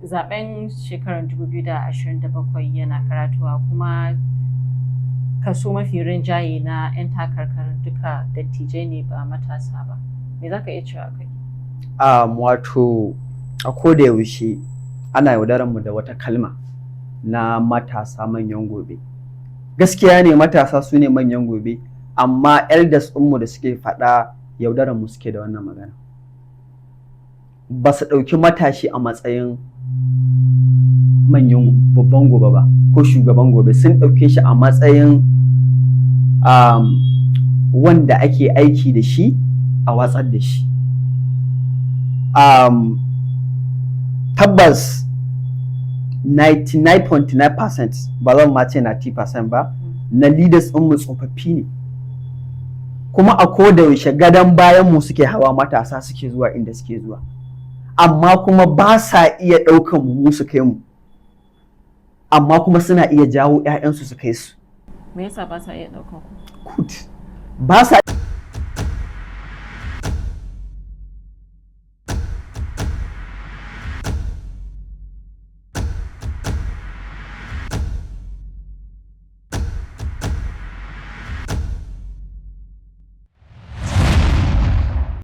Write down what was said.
Zaben shekarar 2027 yana karatuwa, kuma kaso mafi rinjaye na 'yan takarkarin duka dattijai ne, ba matasa ba. Me za ka iya cewa kai? Wato a koda yaushe ana yaudarar mu da wata kalma na matasa manyan gobe. Gaskiya ne, matasa su ne manyan gobe, amma elders ɗinmu da suke faɗa, yaudarar mu suke da wannan magana. Ba su ɗauki matashi a matsayin manyan babban gobe ba ko shugaban gobe. Sun ɗauke shi a matsayin wanda ake aiki da shi a watsar da shi. Tabbas 99.9%, ba zan ma ce 90% ba, na leaders ɗinmu tsofaffi ne, kuma a koda yaushe gadon bayan mu suke hawa matasa suke zuwa inda suke zuwa, amma kuma ba sa iya ɗaukan mu su kai mu, amma kuma suna iya jawo 'ya'yansu su kai su. Me yasa ba sa iya ɗaukan ku? Good. Ba sa